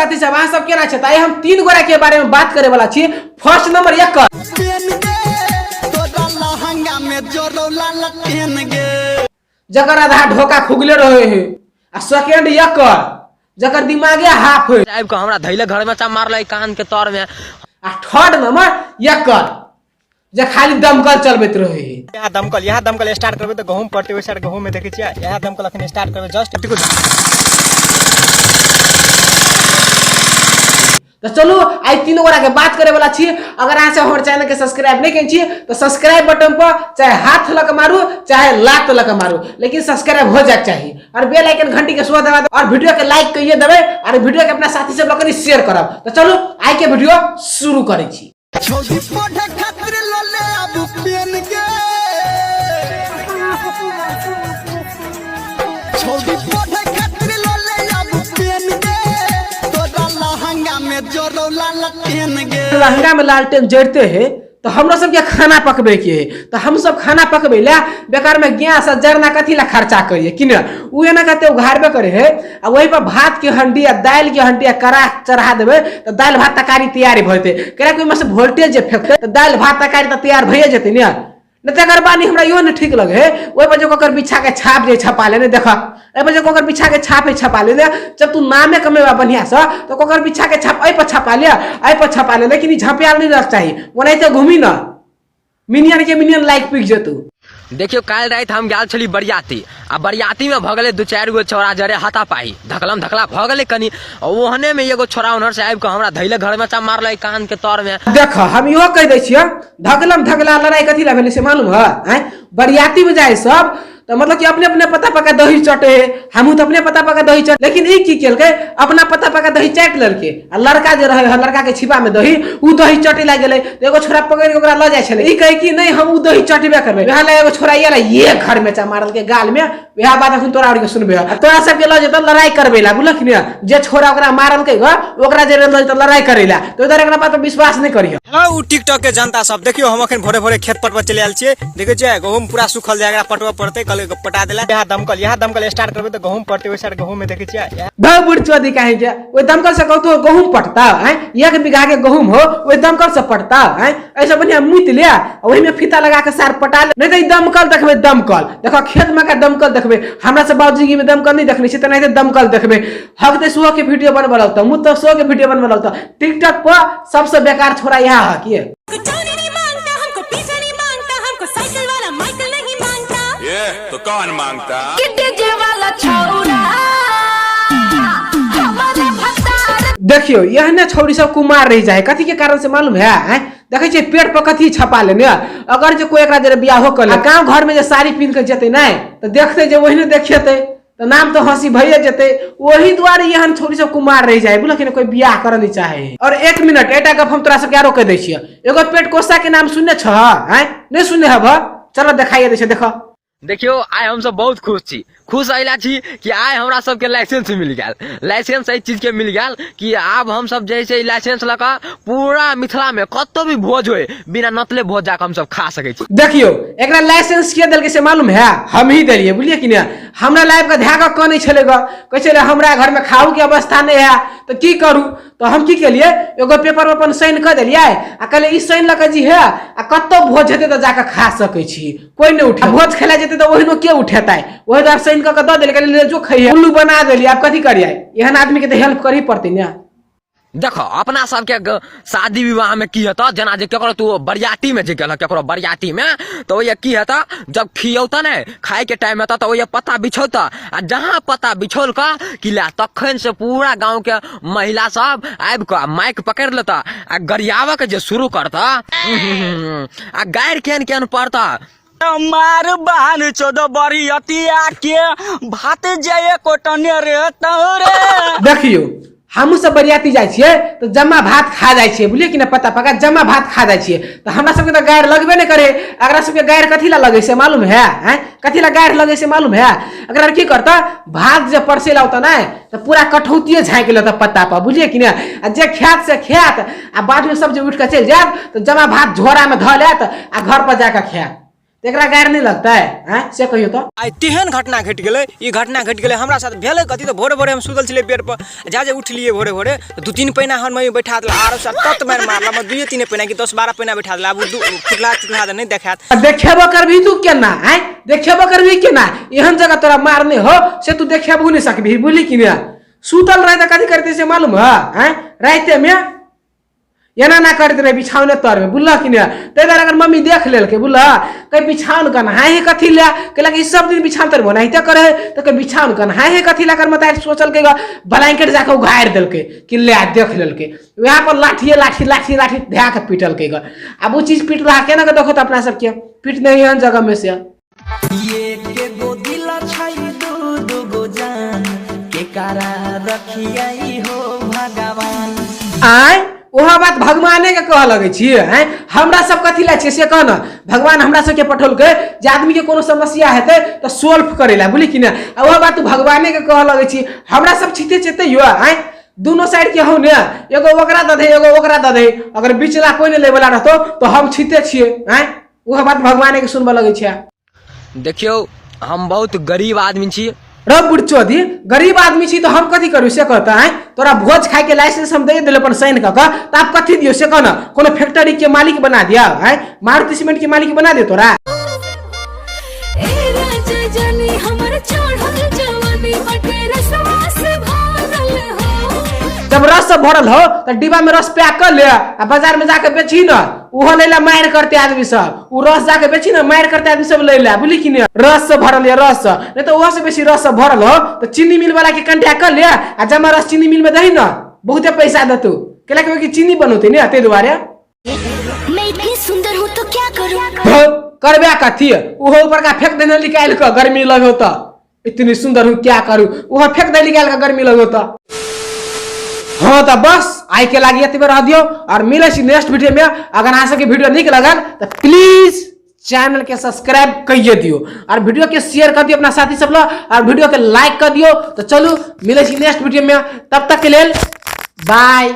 साथी सब, अहाँ सब केना छै? आइ हम तीन गोरा के बारे में बात करे वाला छी। फर्स्ट नंबर एक, जकर आधा ढोका खुगले रहे है, आ सेकेंड एकर जकर दिमागे हाफ है। आबि कऽ हमरा धैले घर में चा मारलै कान के तर में। आ थर्ड नंबर एकर जे खाली दमकल चलबैत रहे है। यहाँ दमकल, यहाँ दमकल स्टार्ट करबै तऽ गहूम पड़तै। ओहि साइड गहूम में देखै छियै, यहाँ दमकल अखन स्टार्ट करबै जस्ट। तो चलू आई तीन गोरा के बात करे वाला छी। अगर अहाँ सब हमर चैनल के सब्सक्राइब नहीं केने छी तो सब्सक्राइब बटन पर चाहे हाथ लग मारू चाहे लात लग मारू, लेकिन सब्सक्राइब हो जाए चाहिए और बेल आइकन घंटी के सेहो दबा और वीडियो के लाइक करिए देबै और वीडियो के अपना साथी सब लोग शेयर करब। तो चलू आई के वीडियो शुरू करै छी। छोड़ी पढ़े खातिर लले अब पेन गे, छोड़ी पढ़े खातिर लले अब पेन गे, तोरा लहंगा में जोरौला लटेन गे। लहंगा में लालटेन जड़ते है तो हमरा सबके खाना पकबे के है, तो हम सब खाना पकबे ला बेकार में गैस आ जरना कथी ला खर्चा करिए कि न? उ एना कहते उघारबे करे है आ वही पर भात के हंडी आ दालि के हंडी आ कड़ा चढ़ा देबै तऽ दालि भात तरकारी तैयार भऽ जेतै। कड़ा ओहिमे से वोल्टेज जे फेंकतै तऽ दालि भात तरकारी तऽ तैयार भइए जेतै ने। नहि तकर बाद हमरा इहो नहि ठीक लगे है, ओहि पर जे ओकर बिछा के छाप जे छपा लेने देख, एहि पर जे ओकर बिछा के छाप छपा लेने, जब तू नामे कमेबा बढ़िया से तो ओकर बिछा के छाप एहि पर छपा ले, एहि पर छपा ले, लेकिन ई झपियाल नहि रहक चाही, ओनाहिते घूमी न मिनियन के मिनियन लाइक पिक जेतू। देखियो काल्हि राति हम गेल छली बरियाती, आ बरियाती में भऽ गेलै दू चारि गो छौड़ा जरे हाथापाही, धकलम धकला भऽ गेलै कनि, आ ओहने में एगो छौड़ा उन्हर से आबि कऽ हमरा धैले घर में चा मारलै कान के तर में। देख हम इहो कहि दै छियै, धकलम धकला लड़ाई कथी ला भेलै से मालूम है? आँय बरियाती में जाए सब तो मतलब कि अपने अपने पता पका दही चटे है, हमहूँ तो अपने पता पका दही चट, लेकिन ई की केलकै अपना पता पका दही चाटि लेलकै आ लड़का जे रहे लड़का के छिपा में दही उ दही चटे लागि गेलै। एगो छोरा पकड़ि के ओकरा लऽ जाइ छलै, ई कहै कि नहि हम उ दही चटबे करबै, वएह लए एगो छोरा आयल ये घर में चा मारलकै गाल में। वएह बात अखन तोरा आर के सुनबे, आ तोरा सबके लऽ जेतौ लड़ाई करबै ला, बुझलक ने? जे छोरा ओकरा मारलकै ग ओकरा जे लऽ जेतौ लड़ाई करै ला, तो इधर एकरा बात पर विश्वास नहि करिह। हेलो टिकटॉक के जनता सब, देखियो हम अखन भोरे भोरे खेत पटवा चलि आयल छियै। देखै छियै गहूम पूरा सुखल जाय, एकरा पटवा पड़तै, कल पटा देला। यहाँ दमकल, यहाँ दमकल स्टार्ट करबै तऽ गहूम पड़तै। ओहि साइड गहूम में देखै छियै। धौ बुढ़ चोदी काहे के ओहि दमकल से कहतो गहूम पटता? हैं एक बीघा के गहूम हो ओहि दमकल से पटता? हैं ऐसे बढ़िया मुति ले आ ओहि में फीता लगा के सार पटा ले, नहीं तो ई दमकल देखबै, दमकल देखो खेत में का दमकल देखबै। हमरा सब बाबूजी में दमकल नहीं देखने छी, तेनाहिते दमकल देखबै। हक ते सुह के वीडियो बनबऽ लगतौ, मुँह तऽ सुह के वीडियो बनबऽ लगतौ। टिकटॉक पर सबसे बेकार छोरा इएह है कि हमको नहीं मांगता, हमको पिज्जा नहीं मांगता, हमको साइकिल वाला माइकल नहीं मांगता। ये तो कौन मांगता? डीजे वाला छौरा हमारे भतार। देखियो एहने छौरी सब कुमार रहि जाए कथी के कारण से मालूम है? आँय देखै छियै पेट पर कथी छपा लेने, अगर जे कोई एकरा जरे बियाहो कर ले गाँव घर में जे साड़ी पिन्ह के जेतै नहि तऽ देखतै जे ओहिने देखेतै तऽ नाम तऽ हंसी भइए जेतै। ओही दुआरे एहन छौरी सब कुमार रहि जाए, बुझलखिन ने? कोई बियाह करऽ नहि चाहे। और एक मिनट एकटा गप हम तोरा सबके आरो कहि दै छियै, एगो पेट कोसा के नाम सुनने छह? आँय नहि सुनने हेबह? चलो देखाइए दै छै, देख। देखियो आइ हमसब बहुत खुश छी, खुश एहि ला छी कि आइ हमरा सबके लाइसेंस मिल गेल। लाइसेंस एहि चीज के मिल गेल कि आब हमसब जे छै लाइसेंस लऽ कऽ पूरा मिथिला में कतौ भी भोज होय बिना नतले भोज जाके हमसब खा सकै छी। देखियो एकरा लाइसेंस के देलकै से मालूम है? हम ही देलियै, बुझलियै कि नहि? हमरा लाइफ के धए कऽ कनै छलै ग, कहै छलै हमरा घर में खाऊ के अवस्था नहि है तऽ की करू? तऽ हम की केलियै, एगो पेपर पर अपन साइन कऽ देलियै आ कहलियै ई साइन लऽ कऽ जी है आ कतौ भोज हेतै तऽ जाकऽ खा सकै छी, कोई नहि उठे, भोज खेला जेतै तऽ ओहिनो के उठेतै? ओहि दुआरे साइन कऽ कऽ दऽ देलियै, कहलियै जो खइहे, उल्लू बना देलियै। आब कथी करियै, एहन आदमी के तऽ हेल्प करही पड़तै ने। देखो अपना सबके शादी विवाह में की हेतौ, जेना जे केकरो तू बरियाती में जे गेल केकरो बरियाती में तो ओहिया की हेतौ, जब खियौतऽ ने खाय के टाइम हेतौ तऽ ओहिया पत्ता बिछौतऽ, आ जहाँ पत्ता बिछौलकऽ कि ले तखन से पूरा गाँव के महिला सब आबि कऽ माइक पकड़ि लेतऽ आ गरियाबऽ के जे शुरू करतऽ आ गारि केहन केहन पड़तऽ। मार बहन चौदह बरियतिया के भात जाए कोटने रे तोरे। देखियो हमहूँ सब बरियाती जाइ छियै तऽ जमा भात खा जाइ छियै, बुझलियै कि नहि? पत्ता पका जमा भात खा जाइ छियै तऽ हमरा सबके तऽ गारि लगबे नहि करे। एकरा सबके गारि कथी ला लगै से मालूम है? आँय कथी ला गारि लगै से मालूम है? एकरा की करतऽ, भात जे परसे ला औतऽ नहि तऽ पूरा कठौतिये झाँकि लेतऽ पत्ता पर, बुझलियै कि नहि? आ जे खायत से खायत आ बादमे सब जे उठि कऽ चलि जायत तऽ जमा भात झोरामे धऽ लेत आ घर पर जाकऽ खायत। एकरा गारि नहीं लगता है हैं से कहियो तो। आइ तेहन घटना घटि गेलै, ई घटना घटि गेलै हमरा साथ। भेलै कथी तऽ भोरे भोरे हम सुतल छलियै बेड पर, जा जे उठलियै भोरे भोरे 2-3 पैना हमर मम्मी बैठा देला, आरो साथ तत मारि मारला, मतलब 2-3 पैना कि 10-12 पैना बैठा देला। आब ओ दू फुटला टुटला तऽ नहि देखायत। आ देखेबो करबही तू केना आँय, देखेबो करबही केना? एहन जगह तोरा मारने हो से तू देखेबो नहीं सकबही, बुझली कि नहीं? सुतल रहे तऽ कथी करते से मालूम है आँय? राइते में एना ना करैत रहे बिछाओने तर में, बुझलह कि नहीं? ताहि दुआरे अगर मम्मी देख लेलकै, बुझलह, कहीं बिछाओन गन्हाइ है कथी लए, कहलक ई सब दिन बिछाओन तर ओनाहिते करै है, तऽ कहीं बिछाओन गन्हाइ है कथी लए कर मतारि सोचलकै ग, ब्लैंकेट जाके उघारि देलकै कि ले देख लेलकै, वएह पर लाठिए लाठी लाठी लाठी धए के पीटलकै ग। आब ओ चीज पीटला केना के देखो तऽ अपना सबके पीट नहि एहन जगह में से। एक गो दिल छै दू दू गो जान के कारा रखियाई हो भगवान। आँय ओहा बात भगवाने के कह लगै छियै आँय? हमरा सब कथी लए छियै से कह न। भगवान हमरा सबके पठौलकै जे आदमी के कोनो समस्या हेतै तऽ सोल्व करै लए, बुझली कि नहि? आ ओहा बात तू भगवाने के कह लगै छी। हमरा सब छिते चेतै यो आँय, दोनों साइड के हौ ने, एगो ओकरा दऽ दे एगो ओकरा दऽ दे, अगर बिचला कोइ नहि लै वाला रहतौ तऽ हम छिते छियै आँय। ओहा बात भगवाने के सुनबऽ लगै छै। देखियौ हम बहुत गरीब आदमी छी। रौ बुढ़चोदी, गरीब आदमी छी तऽ हम कथी करू से कहता आँय? तोरा भोज खाय के लाइसेंस हम दे देल अपन साइन कऽ कऽ, तऽ आब कथी दियौ से कह न? कोनो फैक्ट्री के मालिक बना दिया आँय? मारुति सीमेंट के मालिक बना दियौ तोरा? ए राजा जानी हमर चढ़ल जवानी बटे रसवा से भरल हो। जब रस से भरल हो तऽ डिब्बा में रस पैक कर ले आ बाजार में जाके बेची न, उहो लै ला मारि करते आदमी सब, उ रस जाके बेची न मारि करते आदमी सब लै ला, बुझली कि नहीं? रस से भरल ये रस से, नहीं तो ओहो से बेसी रस से भरल हो तो चीनी मिल वाला के कंट्या कर ले आ जमा रस चीनी मिल में दही न, बहुते पैसा देतौ, कैला कि चीनी बनौते ने ताहि दुआरे। मैं इतनी सुंदर हूँ तो क्या करूँ? धौ, करबे कथी, उहो ऊपर का फेंक देने निकालि कऽ गर्मी लगौ तऽ, इतनी सुंदर हूँ क्या करूँ, उहो फेंक दे निकालि कऽ गर्मी लगौ तऽ। हाँ तो बस आई के लागी एतबे रह दियो और मिले छी नेक्स्ट वीडियो में। अगर अहाँ सबके वीडियो नीक लगल तो प्लीज चैनल के सब्सक्राइब करिए दियो और वीडियो के शेयर कर दियो अपना साथी सब ला और वीडियो के लाइक कर दियो। तो चलू मिले छी नेक्स्ट वीडियो में, तब तक के लेल बाय।